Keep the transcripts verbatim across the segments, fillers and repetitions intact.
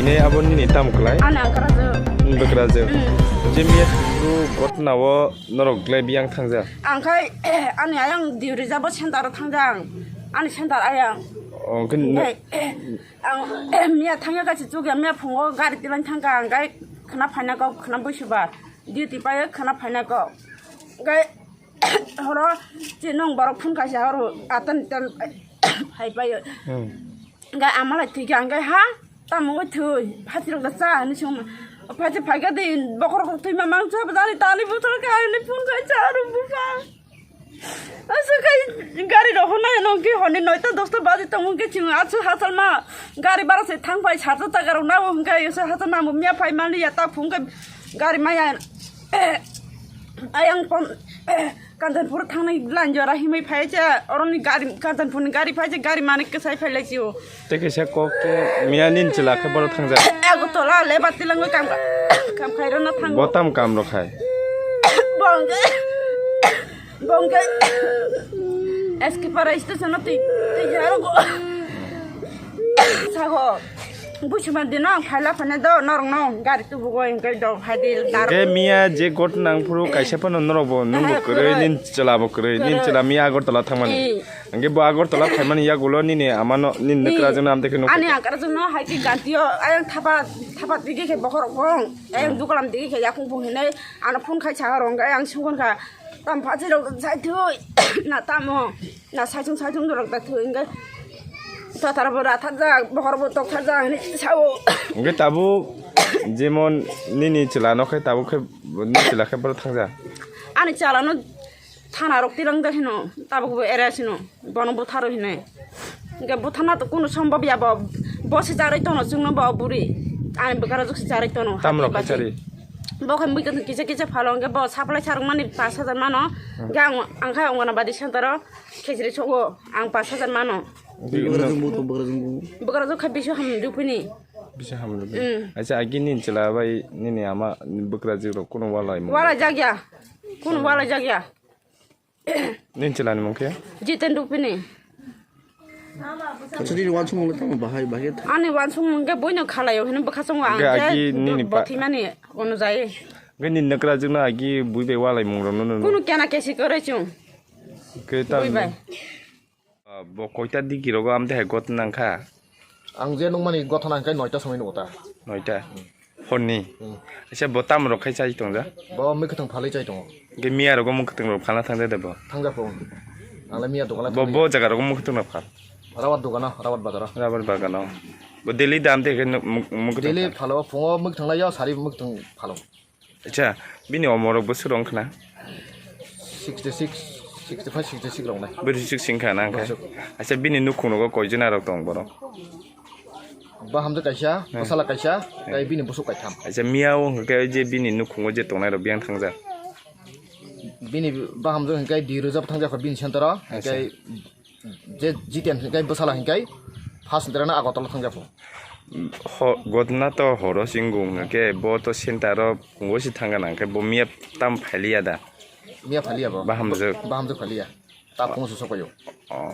Ne abo nini tam kwlai? Ani angkara jo. Bwkra jo. Mm. Je miya thangru gotna o norok glai biyang thangjak? Ang khai ani ayang diuri jabo center o thangjak. Ani center ayang. O, khe no- Ngai, ang miya thangya kaisa chukya miya phungo gari tilang thangka ang gai khna phaina kok khna buisubar. Duty paio khna phaina kok. Gai horo chinung borok phun kaisa horo atan tan phai paio. Hmm. Hingke amalai thwikha hingke ha tamo wngwi thwi phachirok da cha hinwi swngma. Phachi phaikha de bokhorok thwima mangsa bwdani tani bwtharkha hinwi phone khai cha aro bupha. Aswk khai gari rok hwnwi nw hwnkhe hwnwi noita dosta baji tongo hwnkhe chwng aswk hachal ma gari bara se thang phai sarta taka rok nw hwnkhe aswk hachal ma miya phai mani ya ta phung khe gari maya. Ayang pon Kanchanpur thangnai line jora himwi phai se, oroni gari, Kanchanpurni gari phai se, gari manik kwsai phai lai sio. Tei kaisa kok khe miya nini chwla khe bono thangjak. Agartala le bati langwi kam, kam khai rwna thango. Bo tam kam rok khai? Bongke, bongke, S K Para station o twi, twi jaro go. Sago. Buchuma dino ang phaila phane do norokno gari tubugo hingke do phaidi daro. Hingke miya je gotna nang phuru kaisa phano norok bo nung bo kwrwi, nini chwla bo kwrwi, nini chwla miya Agartala thangmani. Eh. Hingke bo Agartala phaimani yagulo nini amano, nini nukra jwkno amtwi khe nukha. Ani angkara jwkno hai khe gantio ayang thapa, thapa digi khe bokhorok bong, ayang dugalam digi khe yakung bung hinai ano phone khai saha rong ayang sungkon kha. Tam phachi rok sai thui na tamo na saichung saichung rok da thui hingke tatar bo rathajak bokhor bo tokthajak hinwi sao. Hingke tabuk jemon nini chwla no khe tabuk khe nini chwla khe bono thangjak. Ani chwla no thana rok tirang jak hino tabuk bo area sino bono butharo hinwi. Hingke buthana to kunu sombab ya bo, bo se charwi tono chwngno bo buri. Ani bwkara jwk se charwi tono. Tam rok khe charwi? Bo khe mui kisa kisa phalo hingke bo supply sarwk mani pash hajar mano. Hmm. Hingke ang, ang khe Anganabadi center o khichiri sogo ang pash hajar mano. Bwkra jwk bo to bwkra jwk bo. Bwkra jwk khe bisu ham dupini. Bisu ham dupini. Hmm. Acha agi nini chwla bai nini ama bwkra jwk rok kunu walai mo? Walai jak ya. Kunu walai jak ya. Nini chwlani mung khe? Jiten Rupini. Acha, nini wansukmung le tamo bahai, bahai khe tha- Ani wansukmung khe boino khalaio hino bwkha chongo ang khe agi nini bo-, pa- bothimani onujai. Khe nini nukra jwkno agi bui bai walai mung rokno nunu. Kunu kena kesi kwrwi chwng. Khe ta- Bui bai. Ah, bo koita digi rogo amtwi hai gotna nangkha? Ang je nukmani gotna hingkhe noita somoi nugo ta. Noita? Hmm. Horni? Hmm. Acha bo tam rok khai chai tongja? Bo mwkhwtwng phalwi chai tongo. Hingke miya rogo mwkhwtwng rok phalna thangja de bo? Thangja po. Ang le miya dogana bo, thangwi. Bo jaga rogo mwkhwtwng rok phal? Rawat dogano, Rawat bazaro. Rawat bagano. Bo daily dam te khe nuk-, muk-, mwkhwtwng phal? Daily phalo, phungo mwkhwtwng laio, sari mwkhwtwng phalo. Acha, bini omorok bwswk rok wngkha na? Sixty six, sixty five, sixty six rok nai. Bwswk singkha na wngkha? Bwswk. Acha, bini nukhung rogo koijon rok tong borok? Bahamjwk kaisa, hmm, bwsala kaisa, hmm, tei bini bwswk kaitham. Acha, miya o hwnkhe je bini nukhungo je tongnai rok biyang thangjak? Bini bahamjwk hwnkhe di rwjak thangjak bini center o, acha, hwnkhe je Jiten hwnkhe bwsala hwnkhe first ni dara no Agartala thangjago. Ho, gotna to horo chwng wng hwnkhe bo to center o phungo se thangkha na hwnkhe bo miya tam phailiya da? Miya phailiya bo. Bahamjwk. Bahamjwk phailiya. Ta phungo se sokphaio. Oh.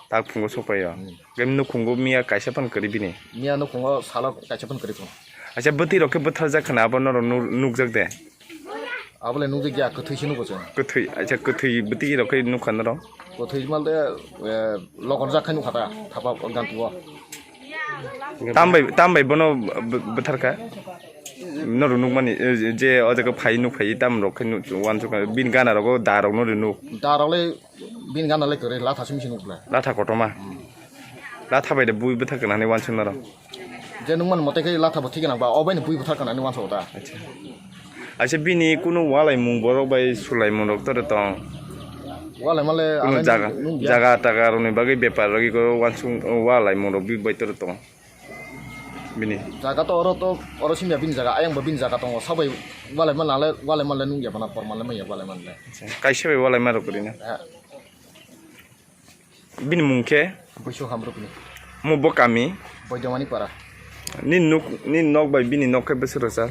Ta phungo sokphaio. Hmm. Hwnkhe nukhungo miya kaisa phano kwrwi bini? Miya nukhungo salo kaisa phano kwrwi phano. Acha bwtwi rok khe bwtharjak khna abo norok nu-, nukjak de? Abo le nukjak ya, kwthwi se nugo chwng. Kwthwi, acha kwthwi bwtwi rok khe nukha norok? Kwthwi male, eh, lokorjak khai nukha ta, thapa ganti o. Tambai, tambai bono b-, b-, bwtharkha? Norok nukmani, eh, je o jaga phai nukphai tam rok khe nu-, uansukha, bini gana rogo da rok no rinuk. Da rok le bini gana le kwrwi, latha simi se nukle. Latha kotorma? Hmm. Latha bai de bui bwtharkha nani uansuk norok? Je nukmani mote khe latha bo thik gwnang ba, o bai ni bui bwtharkha nani uansuk ta. Acha. Acha bini kunu walaimung borok bai sulaimung rok tore tong? Walaima le kunu jaga, jaga taga rokni bagwi bepar rok iko uansuk walaimung rok bui bai tore tong? Bini. Jaga to oro to, oro simya bini jaga, ayang bo bini jaga tongo, sabai walaima nale, walaima le nungya bana, porma le manya walaima le. Acha. Kaisa bai walaima rok kwrwi na? Eh. Bini mung khe? Buisu Hamrukni. Mo bo kami? Boidamani para. Ni nuk, ni nok bai bini nok khe bwswk rwchap?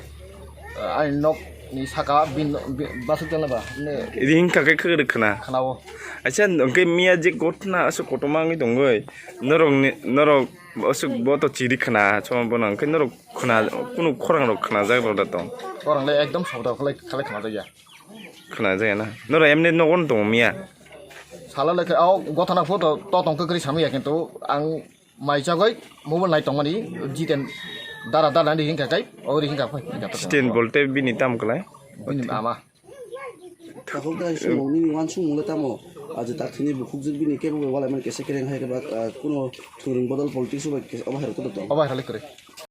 Ah, ani nok ni saka bin, bin, basuk jana ba, ne. Ring ka khe khwrwk khna? Khna o. Acha, hwnkhe miya je gotna aswk kotorma wngwi tongwi, norok ni, norok Bo aswk bo to chiri khna, chwng bono hwnkhe norok khna, kunu khorang rok khna jak rok da tong. Khorang le ekdom sabda khalai, khalai khna jak ya. Khna jak ya na? Norok emni nogo no tongo miya? Sala le khe, o gotha na photo to tong kwkri samya, kintu ang mai chagoi mobile nai tongmani, jiten dara dara ni hingka kai, o ri hingka phai, hingka to. Siten bolte bini tam kwlai? Bini ama. Takhuk da sumung nini wansukmung le tamo? Aje takhini bukhuk jwk bini kebo walai mani kesa kereng hai khe ba, ah, kuno thwrwng bodol politics bai kesa obo hai rok to tong. Obo hai rok le kwrwi.